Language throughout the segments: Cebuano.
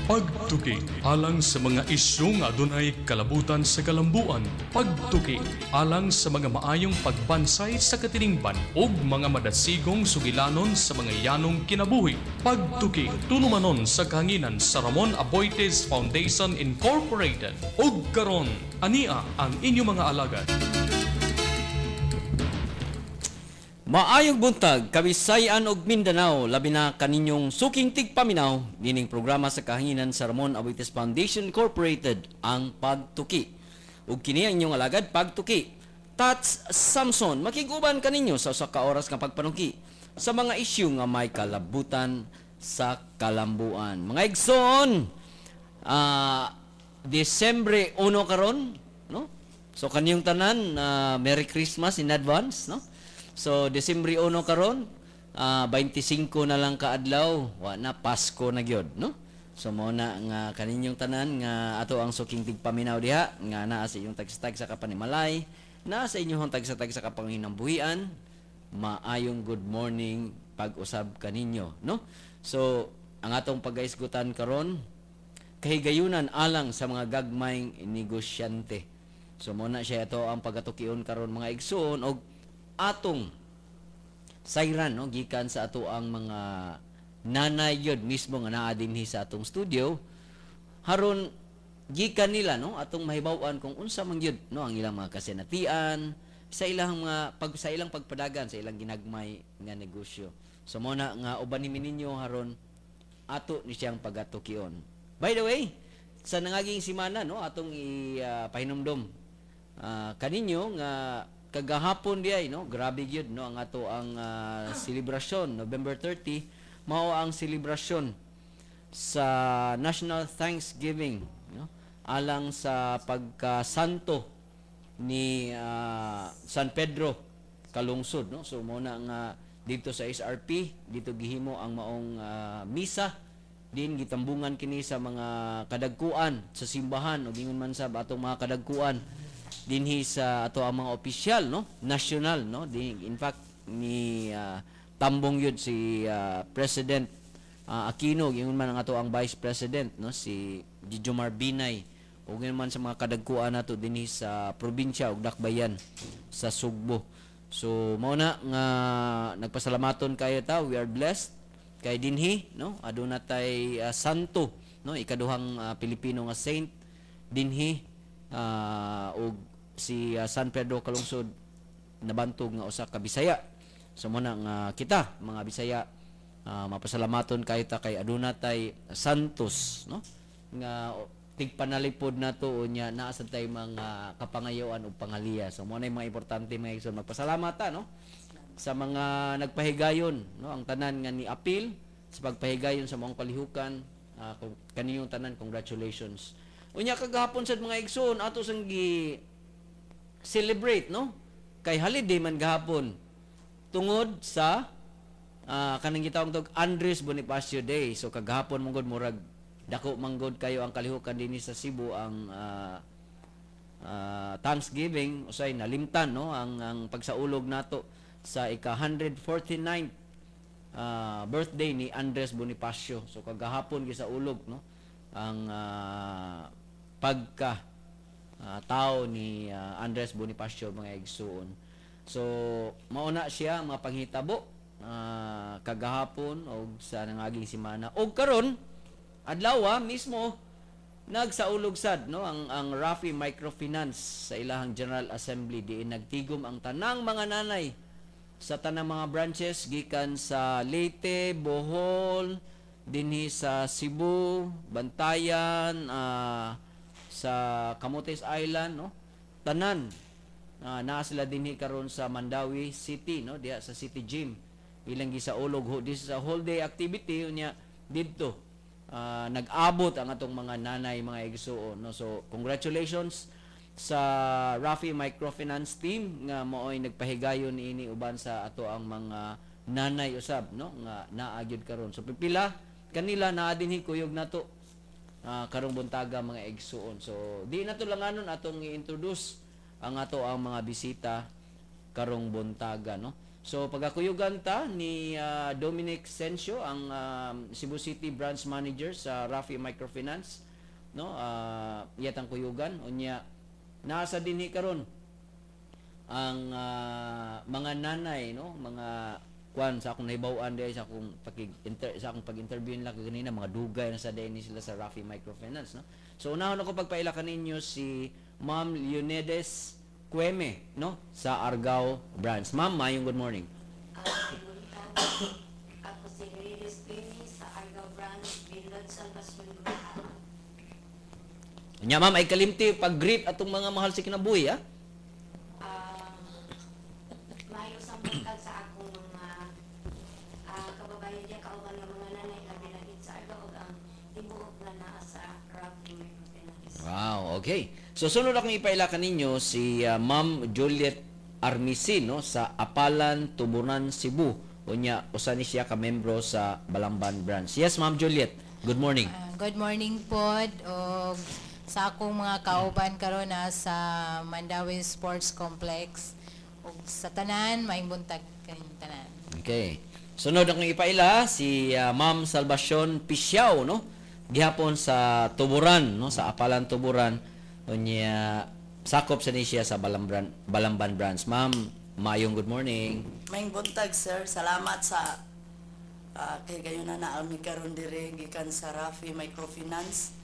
Pagtuki alang sa mga isyu nga adunay kalabutan sa kalambuan. Pagtuki alang sa mga maayong pagbansay sa katilingban ug mga madasigong sugilanon sa mga yanong kinabuhi. Pagtuki tulumanon sa kahanginan sa Ramon Aboitiz Foundation Incorporated. Ug karon, ania ang inyong mga alagad. Maayong buntag, Kabisayan ug Mindanao, labi na kaninyong suking tigpaminaw nining programa sa kahanginan sa Ramon Aboitiz Foundation Incorporated, ang Pagtuki. Ug kini ang inyong alagad, Pagtuki, Tats Samson, makig-uban kaninyo sa usa ka oras nga pagpanuki sa mga isyu nga may kalabutan sa kalambuan. Mga igsoon, Disyembre 1 karon, no? So kaniyong tanan, Merry Christmas in advance, no? So Disyembre 1 karon, 25 na lang kaadlaw, wa na, Pasko na gyud, no? So mao na nga kaninyong tanan nga ato ang suking tigpaminaw diha nga naa sa inyong tagsa-tagsa ka panimalay, naa sa inyong tagsa-tagsa ka panginambuhian, maayong good morning pag-usab kaninyo, no? So ang atong pagaisgutan karon, kahigayunan alang sa mga gagmayng negosyante. So mao na siya ato ang pagatukion karon, mga igsoon, og atong sayran, no, gikan sa ato ang mga nanay yun mismo nga naa dinhi sa atong studio, haron gikan nila, no, atong mahibaw-an kung unsa man gyud, no, ang ilang mga kasinatian sa ilang mga pag sa ilang pagpadagan sa ilang ginagmay nga negosyo. So mo na nga uban ni ninyo haron ato ni siyang pagatukion. By the way, sa nangaging semana, no, atong ipahinumdom kaninyo nga kagahapon diay, no, grabe gyud, no, ang ato ang selebrasyon. November 30 mao ang selebrasyon sa National Thanksgiving, no, alang sa pagkasanto ni San Pedro Calungsod, no? So mao na nga dito sa SRP dito gihimo ang maong misa din, gitambungan kini sa mga kadagkuan sa simbahan ug ingon man sab atong mga kadagkuan dinhi sa ato ang mga opisyal, no, national, no. Di, in fact, ni tambong yun si President Aquino, ingon man ang ato ang Vice President, no, si Jomar Binay, ug ingon man sa mga kadagkuan nato dinhi sa probinsya ug dakbayan sa Sugbo. So mao na nga nagpasalamaton kayo ta, we are blessed kay dinhi, no, aduna tay santo, no, ikaduhang Pilipino nga saint dinhi, ug si San Pedro Calungsod nabantog nga usa ka Bisaya. So mo na nga kita mga Bisaya, mapasalamaton kayo ta kay aduna tay santos, no, nga tigpanalipod nato unya naa sad tay mga kapangayoan ug pangaliya. So mo na yung mga importante, mga igsoon, magpasalamat ta, no, sa mga nagpahigayon, no, ang tanan nga ni apil sa pagpahigayon sa maong kalihukan, kaniyong tanan, congratulations. Unya kagahapon sad, mga igsoon, ato sang gi celebrate, no, kay holiday man gahapon tungod sa kanang gitawag tog Andres Bonifacio Day. So kagahapon man gud, murag dako man gud kayo ang kalihukan dinhi sa Cebu, ang Thanksgiving. Usay nalimtan, no, ang pagsaulog nato sa ika 149th birthday ni Andres Bonifacio. So kagahapon gisaulog, no, ang pagka tao ni Andres Bonifacio, mga igsuon. So mauna siya mga panghitabo kagahapon og sa nangaging semana. Og karon adlaw mismo nagsaulog sad, no, ang Rafi Microfinance sa ilahang General Assembly, diin nagtigom ang tanang mga nanay sa tanang mga branches gikan sa Leyte, Bohol, dinhi sa Cebu, Bantayan, sa Camotes Island, no? Tanan naa sila dinhi karon sa Mandaue City, no, diha sa City Gym. Ilang gisaulog ho. This is a whole day activity unya didto nag-abot ang atong mga nanay, mga igsuon, no? So congratulations sa Rafi Microfinance team nga maoy nagpahigayon niini uban sa ato ang mga nanay usab, no, nga naa gyud karon. So pipila kanila naa dinhi kuyog nato karong buntaga, mga igsuon. So di na to langanon, atong i-introduce ang ato ang mga bisita karong buntaga, no. So pagakuyugan ta ni Dominic Sencio, ang Cebu City Branch Manager sa Rafi Microfinance, no? Iyatang kuyugan. Unya naa sa dinhi karon ang mga nanay, no, mga kwan sa akong nahibaw-an diay sa akong pag-interview nila kaganina, mga dugay na sa diay ni sila sa Rafi Microfinance, no? So unahon ako pagpaila kaninyo si Ma'am Leonedes Cueme, no, sa Argao branch. Ma'am, mayong good morning. Buntag. Ako si Leonedes Cueme sa Argao Branch, Bilod, Salvacion Group. Nya ma'am, ay kalimti pag-greet atong mga mahal sa kinabuhi, ah. Maayo sa buntag sa akong mga kababayan diya, kauban nga mga nanay, labi na gid sa Argao ug ang tibuok nga naa sa Rafi Microfinance. Wow, okay. So sunod akong ipaila kaninyo si Ma'am Juliet Armisin, no, sa Apalan, Tuburan, Cebu. Unya usa ni siya ka membro sa Balamban branch. Yes, Ma'am Juliet. Good morning. Good morning pod og sa akong mga kauban karon na sa Mandaue Sports Complex ug sa tanan, maayong buntag kaninyong tanan. Okay. Sunod akong ipaila si Ma'am Salvacion Pisiao, no? Gihapon sa Tuburan, no, sa Apalan, Tuburan. Unya sakop sa ni siya sa Balamban branch. Ma'am, maayong good morning. Maayong buntag, sir. Salamat sa kay gayon na naa mi karon diri gikan sa Rafi Microfinance.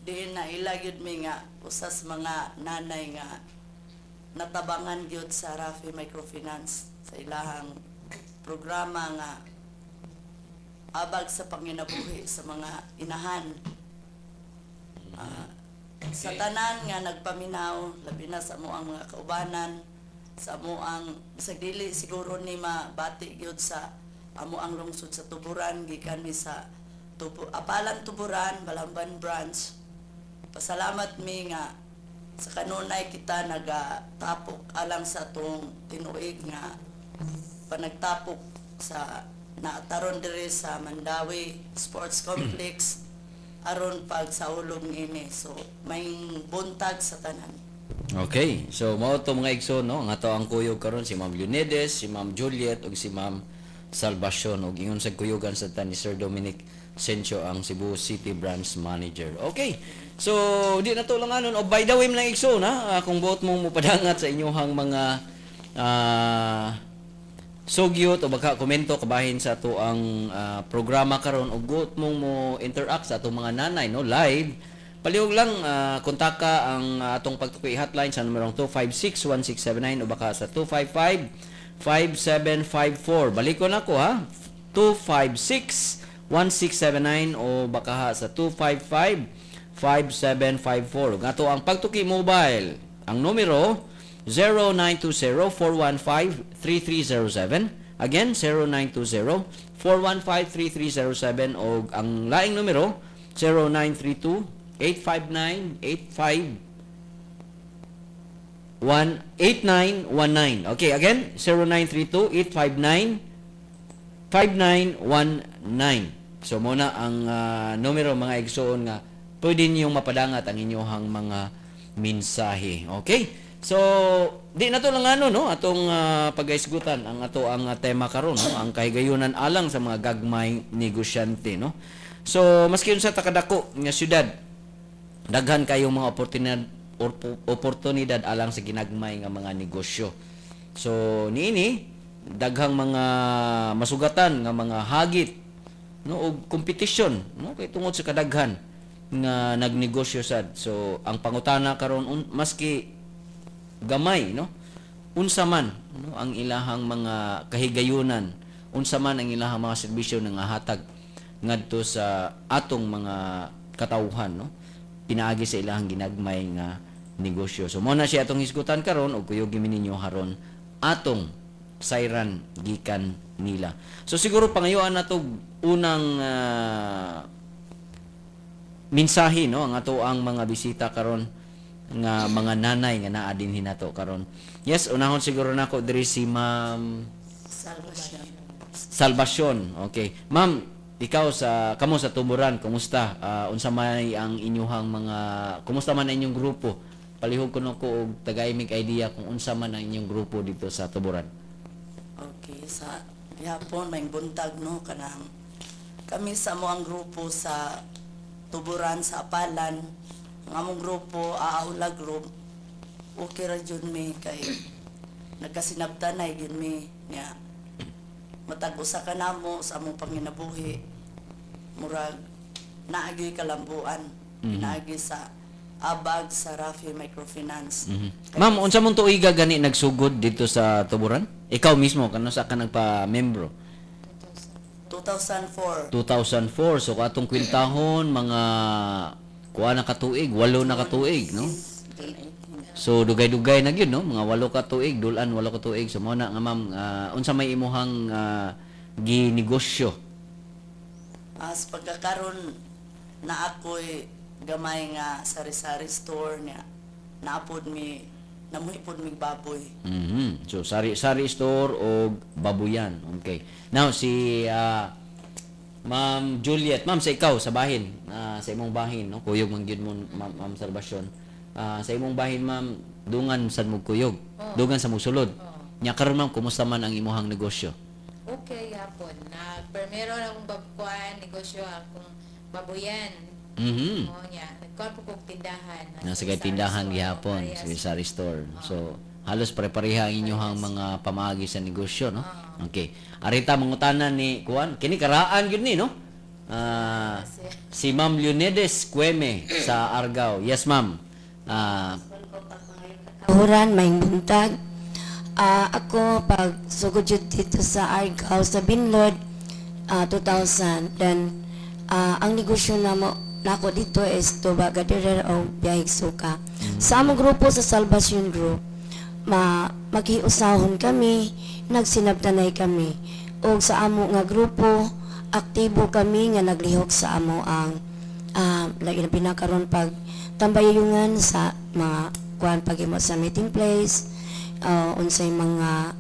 Diin na ila gyud mi nga usas mga nanay nga natabangan gyud sa Rafi Microfinance sa ilahang programa nga abag sa panginabuhi sa mga inahan. Sa tanan nga nagpaminaw, labi na sa amoang mga kaubanan, sa amoang sa dili siguro ni mabati gyud sa amoang lungsod sa Tuburan, gikan mi sa Apalan Tuburan, Balamban branch. Pasalamat mi nga sa kanunay kita nagatapok alang sa atong tinuig nga panagtapok sa naataron diri sa Mandaue Sports Complex aron pag saulog niini. So maayong buntag sa tanan. Okay. So mao to, mga igsoon, no, ang ato ang kuyog karon si Ma'am Leonedes, si Ma'am Juliet ug si Ma'am Salvacion ug ingon sa kuyugan sa tan ni Sir Dominic Sencio, ang Cebu City Branch Manager. Okay. So di na to lang anon. O by the way, mga igsoon, ha, kung buot mong mupadangat sa inyong mga sugyot o baka komento kabahin sa ato ang programa karon o buot mong mo interact sa atong mga nanay, no, live, palihog lang kontaka ang atong Pagtuki hotline sa numerong 256-1679 o baka sa 255-5754. Balikon ako ha, 256-1679 o baka ha sa 255-5754. Ug ato ang Pagtuki mobile, ang numero 0920-415-3307. Again, 0920-415-3307 o ang laing numero 0932-859-85 8919. Okay, again, 0932-859-5919. So mao na ang numero, mga igsoon, nga pwede niyong mapadangat ang inyong mga mensahe. Okay? So, di na to lang ano, no, atong pagaisgutan ang ato ang tema karon, no, ang kahigayunan alang sa mga gagmay negosyante, no. So, maski unsa ta kadako nga syudad, daghan kayong mga oportunidad alang sa ginagmay nga mga negosyo. So, niini daghang mga masugatan nga mga hagit, no, og kompetisyon, no, kay tungod sa kadaghan nga nagnegosyo sad. So, ang pangutana karon, maski gamay, no, unsa man, no, ang ilahang mga kahigayunan, unsa man ang ilahang mga serbisyo nga hatag ngadto sa atong mga katawhan, no, pinaagi sa ilahang ginagmay nga negosyo. So mao na siya atong hisgutan karon ug kuyog mi ninyo haron atong sayran gikan nila. So siguro pangayuan nato unang mensahe, no, ang ato ang mga bisita karon nga mga nanay nga naa dinhi nato karon. Yes, unahon siguro nako diri si Ma'am Salvacion. Salvacion. Okay. Ma'am, ikaw sa kamo sa Tuburan, kumusta? Unsa may ang inyuhang mga, kumusta man ang inyong grupo? Palihog kuno ko og tagay mig idea kung unsa man ang inyong grupo dito sa Tuburan. Okay, sa gihapon may buntag no kanang kami sa mo ang grupo sa Tuburan sa Apalan, ang among grupo Aaula Group. Okay ra jud mi kay nagkasinabtanay gyud mi nya matag usa ka namo sa among panginabuhi murag naagi kalambuan, naagi sa abag sa Rafi Microfinance. Ma'am, unsa mong tuiga gani nagsugod dito sa Tuburan? Ikaw mismo kano sa ka nagpa-membro? 2004. 2004. So atong kwintahon mga kuha na katuig, 8 na katuig, no? So dugay-dugay na gyud, no? Mga 8 ka tuig, dulan 8 ka tuig. So mao na nga ma'am, unsa may imuhang ginegosyo? As pagkakaron na ako'y gamay nga sari-sari store niya, naapod mi, namuhipod mi baboy. So sari-sari store o babuyan. Okay. Now si Ma'am Juliet, ma'am sa ikaw sa bahin, sa imong bahin, no? Kuyog man gyud mo Ma'am Salvacion. Sa imong bahin ma'am, dungan sad mo kuyog. Oh. Dungan sa mo sulod. Oh. Nya karon ma'am, kumusta man ang imuhang negosyo? Okay hapon. Nagpermero na akong babkuan, negosyo akong babuyan. Oo nya, nagkuan po kog tindahan. Nasa kay tindahan Sari-sari gihapon, store, sa parehas. sari store. So halos pare-pareha ang inyong mga pamaagi sa negosyo, no? Okay. Arita mangutana ni kuan, kini karaan gyud ni, no? Si Ma'am Leonides Cueme sa Argao. Yes, ma'am. Kahuran, may buntag. Ako, pag sugod jud dito sa Argao, sa Binlod, 2000. Then, ang negosyo na mo, nako dito is tuba gatherer o biyahig suka. Sa among grupo sa Salvation Group, maghiusahon kami, nagsinabtanay kami. O sa amo nga grupo, aktibo kami nga naglihok sa amo ang lagi na pinakaroon pag tambayungan sa mga kuan paghimo sa meeting place, unsay mga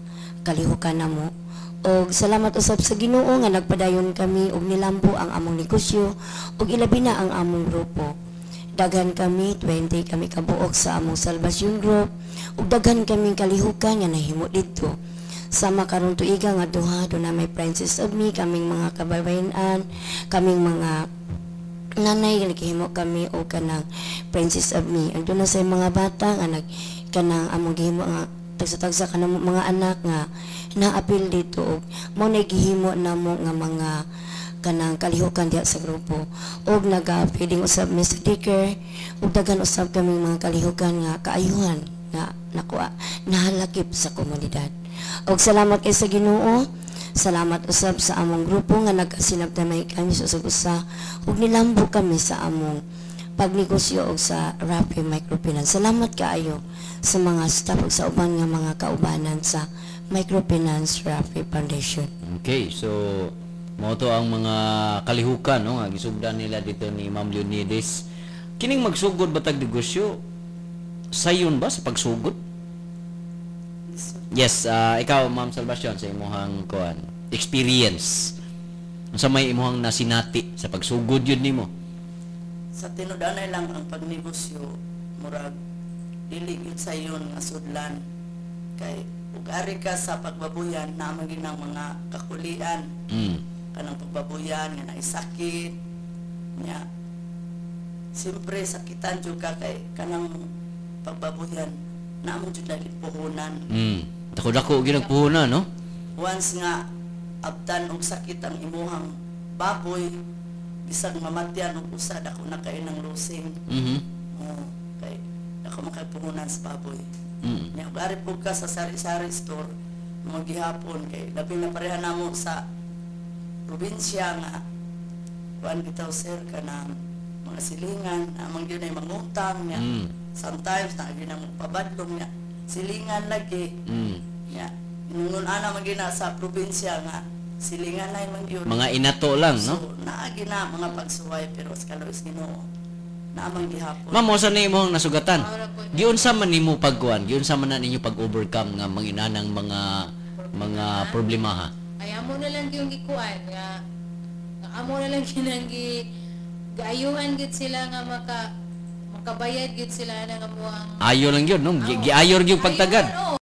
kalihukan namo. Og salamat usab sa Ginoo nga nagpadayon kami og nilambo ang among negosyo og ilabi na ang among grupo. Daghan kami, 20 kami kabuok sa among Salvation Group ug daghan kaming kalihukan nga nahimo didto. Sama karon tuiga nga duha do na may Princess of Me, kaming mga kababayan, kaming mga nanay naghimo kami og kanang Princess of Me. Ang doon na sa mga bata nga nag kanang among gihimo nga tagsa-tagsa kanang mga anak nga naapil dito og mao na gihimo namo nga mga kanang kalihukan diha sa grupo og naga-feeding usab mi sa daycare ug daghan usab kaming mga kalihukan nga kaayuhan nga nakuha nahalakip sa komunidad. Og salamat kay sa Ginoo, salamat usab sa among grupo nga nagkasinabtanay kami sa usag-usa ug nilambo kami sa among pagnegosyo og sa Rafi Microfinance. Salamat kaayo sa mga staff ug sa uban nga mga kaubanan sa Microfinance Rafi Foundation. Okay, so mao to ang mga kalihukan, no, nga gisugdan nila dito ni Ma'am Leonides. Kining magsugod ba tag negosyo? Sayon ba sa pagsugod? Yes, ikaw Ma'am Salvacion sa imuhang kuan experience. Unsa may imuhang nasinati sa pagsugod yun nimo? Sa tinud-anay lang ang pagnegosyo murag dili gyud sayon nga sudlan kay ug ari ka sa pagbabuyan naa man gyud ang mga kakulian. Kanang pagbabuyan nga naisakit nya siyempre sakitan jud ka kay kanang pagbabuyan naa man jud lagi puhunan. Dako-dako gyud ang puhunan, no? Once nga abtan og sakit ang imuhang baboy, bisag mamatyan og usa dako na kay nang losing. Oh, kay dako man kay puhunan sa baboy. Nya ug ari pud ka sa sari-sari store mo gihapon kay labi na pareha namo sa probinsya nga kuan bitaw sir kanang mga silingan amang gyud ay mangutang nya. Sometimes na gyud ang pabadlong nya silingan lagi. Nya ingon ana man gyud na sa probinsya nga silingan ay man gyud. Mga inato lang, no? So, naagi na mga pagsuway pero sa kaluoy Ginoo naamang gihapon. Ma'am, usa na imong nasugatan. Giunsa man nimo pagkuan, giunsa man na ninyo pag-overcome nga manginanang mga problema ha? Ay amo na lang yung gikuan nga amo na lang ginang gaayuhan gid sila nga makabayad gid sila na nga mo ang Ayo lang gyud, no? Giayor gyud pagtagad. Ayo, oo.